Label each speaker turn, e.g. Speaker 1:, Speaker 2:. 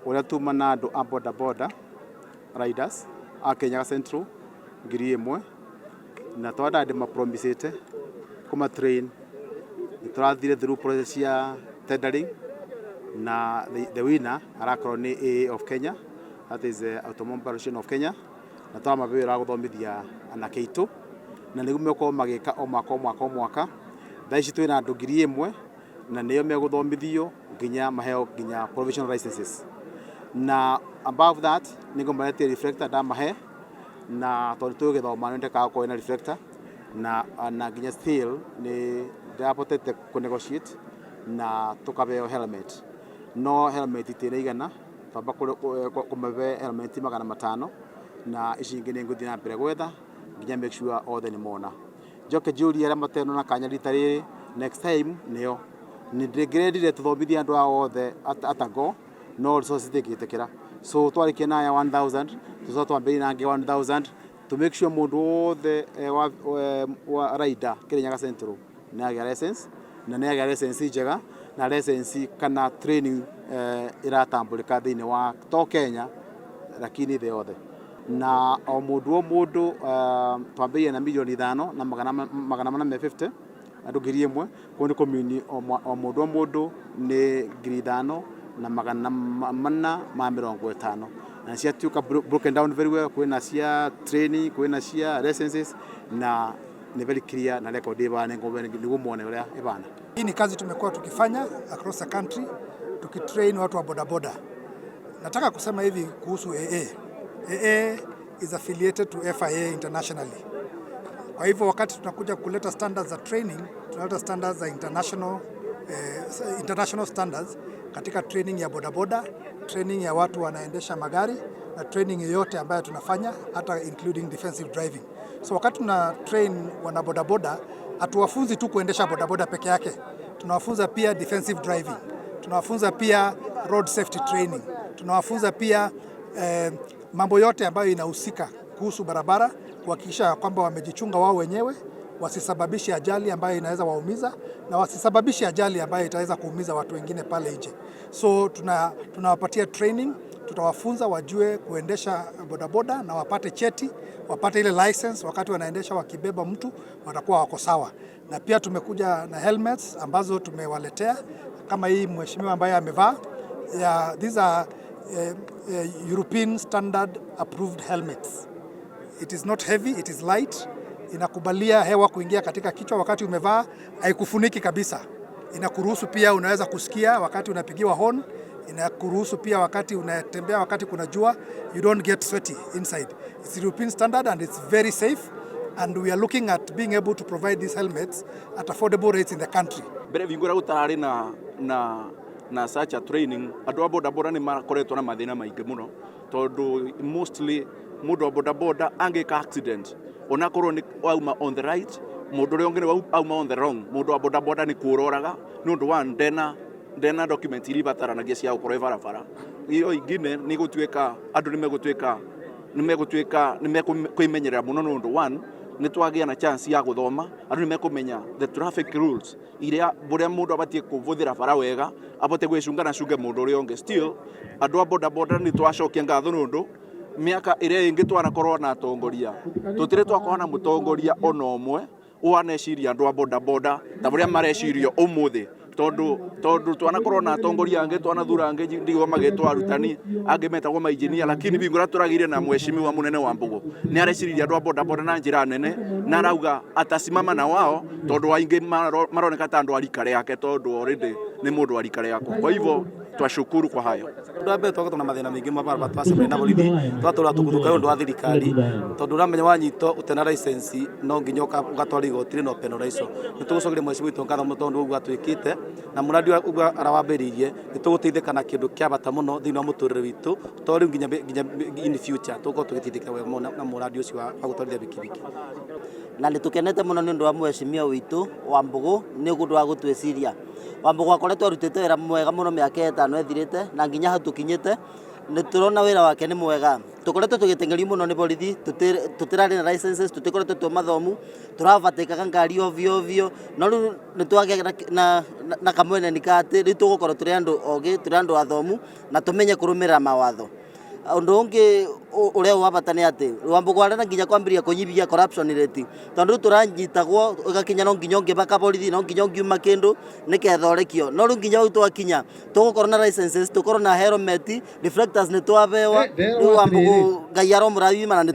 Speaker 1: Ũrĩa tuma na andũ a boda boda riders a Kirinyaga Central 1000 na twandaga ndĩmapromisĩte kũma train. Nĩ tũrathire through process ya tendering na the winner arakorwo nĩ AA of Kenya, that is the Automobile Association of Kenya, na tũramahe wĩra wa gũthomithia anake aitũ na nĩguo megũkorwo magĩka o mwaka o mwaka o mwaka. Thaa ici twĩna andũ 1000 na nĩo megũthomithio nginya maheo nginya provisional licenses. Na above that nĩ ngũmaretia reflector ndamahe, na tondũ tũgĩthoma nĩ ndekaga gũkorwo na reflector na nginya still nĩ ndĩrahotete kũ negotiate na tũkaheo helmet, no helmet itiraigana, twamba kũmahe helmet 500 na ici ingĩ nĩ ngũthiĩ na mbere gwetha nginya make sure othe nĩ mona. Njoke njũrie arĩa matenona kanya rita rĩrĩ, next time nĩo. Nĩ ndĩngĩrendire tũthomithie andũ aya othe at a go, no resources itingĩtĩkĩra. So twarĩkia na aya 1000, tũcoke twambĩrĩrie na angĩ 1000 to make sure mũndũ wothe wa rider Kirinyaga Central nĩ agĩa license, na nĩ agĩa license njega na license kana training ĩratambũrĩka thĩinĩ wa to Kenya lakini thĩ yothe. Na o mũndũ o mũndũ twambĩrĩirie na 5,000,000 na 450 andũ 1000, koguo nĩ kũmini o mũndũ o mũndũ nĩ 5450, na ciatuĩka broken down very well, kwĩna cia training, kwĩna cia licenses, na nĩ very clear na record ĩbana nĩguo muone ũrĩa ĩbana.
Speaker 2: Hii ni kazi tumekuwa tukifanya across the country tukitrain watu wa bodaboda. Nataka kusema hivi kuhusu AA. AA is affiliated to FIA internationally. Kwa hivyo wakati tunakuja kuleta standards za training, tunaleta standards za international standards katika training ya bodaboda, training ya watu wanaendesha magari na training yoyote ambayo tunafanya hata including defensive driving. So wakati tuna train wana bodaboda, hatuwafunzi tu kuendesha bodaboda peke yake, tunawafunza pia defensive driving, tunawafunza pia road safety training, tunawafunza pia mambo yote ambayo inahusika kuhusu barabara, kuhakikisha kwamba wamejichunga wao wenyewe, wasisababishe ajali ambayo inaweza waumiza na wasisababishe ajali ambayo itaweza kuumiza watu wengine pale nje. So tunawapatia training, tutawafunza wajue kuendesha bodaboda na wapate cheti, wapate ile license wakati wanaendesha wakibeba mtu watakuwa wako sawa. Na pia tumekuja na helmets ambazo tumewaletea kama hii mheshimiwa ambaye amevaa. Yeah, these are European standard approved helmets. It is not heavy, it is light. Inakubalia hewa kuingia katika kichwa wakati umevaa, haikufuniki kabisa. Inakuruhusu pia unaweza kusikia wakati unapigiwa horn, inakuruhusu pia wakati unatembea wakati kuna jua, you don't get sweaty inside. It's European standard and it's very safe, and we are looking at being able to provide these helmets at affordable rates in the country.
Speaker 3: Mbere bingå gũtararĩ na such a training, andũ a bodaboda nĩ makoretwo na mathĩna maingĩ mũno, tondũ mostly mũndũ wa bodaboda angĩka accident, onakorwo nĩ auma on the right, mũndũ ũrĩa ũngĩ nĩ auma on the wrong, mũndũ wa bodaboda nĩ kũroraga nĩ ũndũ wa ndena document iria ibataranagia cia gũkorwo ĩ barabara. Iyo ingine nĩ gũtuĩka andũ nĩ megũtuĩka nĩ mekwĩmenyerera mũno, nĩ ũndũ one nĩ twagĩa na chance ya gũthoma, andũ nĩ mekũmenya the traffic rules iria bũrĩa mũndũ abatiĩ kũbũthĩra bara wega, abote gwĩcunga na cunge mũndũ ũrĩa ũngĩ. Still andũ a bodaboda nĩ twacokia ngatho, nĩ ũndũ mĩaka ĩrĩa ĩngĩ twanakorwo na atongoria, tũtirĩ twakorwo na mũtongoria ona ũmwe waneciria andũ a bodaboda ta ũrĩa marecirio ũmũthĩ, tondũ twanakorwo na atongoria angĩ, twanathura angĩ ndigwa magĩtwo arutani, angĩ metagwo mainjinia, lakini bingũra tũragire na mheshimiwa Munene wa Mbugu nĩ areciririe andũ a bodaboda na njĩra nene, na arauga atasimama na wao, tondũ aingĩ maroneka ta andũ a rika rĩake, tondũ already nĩ mũndũ wa rika rĩakwa. Kwa hivyo twashukuru kwa hayo.
Speaker 4: Ũndũ wa mbere, twakoretwo na mathĩna maingĩ ma barabara, twacemania na borithi, twatũra tũgũthũka nĩ ũndũ wa thirikari, tondũ ũramenya wanyitwo ũtena license no nginya ũgatwara igoti-inĩ na ũpenalize. Nĩ tũgũcokeria mheshimiwa witũ ngatho mũno tondũ ũguo atwĩkĩte na mũradi ũguo arawambĩrĩirie, nĩ tũgũteithĩka na kĩndũ kĩa bata mũno thĩinĩ wa mũtũrĩre witũ, to rĩu nginya in future tũgũkorwo tũgĩteithĩka wega mũno na mũradi ũcio wa gũtwarithia bikibiki.
Speaker 5: Na nĩ tũkenete mũno nĩ ũndũ wa mheshimiwa witũ wa Mbũgũ nĩ ũndũ wa gũtwĩciria. Wambũgũ akoretwo arutĩte wĩra mwega mũno mĩaka 5 ĩthirĩte na nginya hau tũkinyĩte. Nĩ tũrona wĩra wake nĩ mwega. Tũkoretwo tũgĩteng'erio mũno nĩ borithi, tũtirarĩ na licenses, tũtikoretwo twĩ mathomu, tũrabatĩkaga ngari ovyo ovyo, no rĩu nĩ twagĩa na kamweneni ka atĩ rĩu tũgũkorwo tũrĩ andũ ogĩ, tũrĩ andũ athomu na tũmenye kũrũmĩrĩra mawatho. Ũndũ ũngĩ ũrĩa wa bata nĩ atĩ Wambugu arenda nginya kwambĩrĩria kũnyihia corruption rate, tondũ rĩu tũranyitagwo ũgakinya no nginya ũngĩbaka borithi, no nginya ũngiuma kĩndũ nĩketha ũrekio, no rĩu nginya hau twakinya tũgũkorwo na licenses, tũkorwo na helmet, reflectors nĩ twabewa. Rĩu Wambugu Ngai aromũrathima na nĩ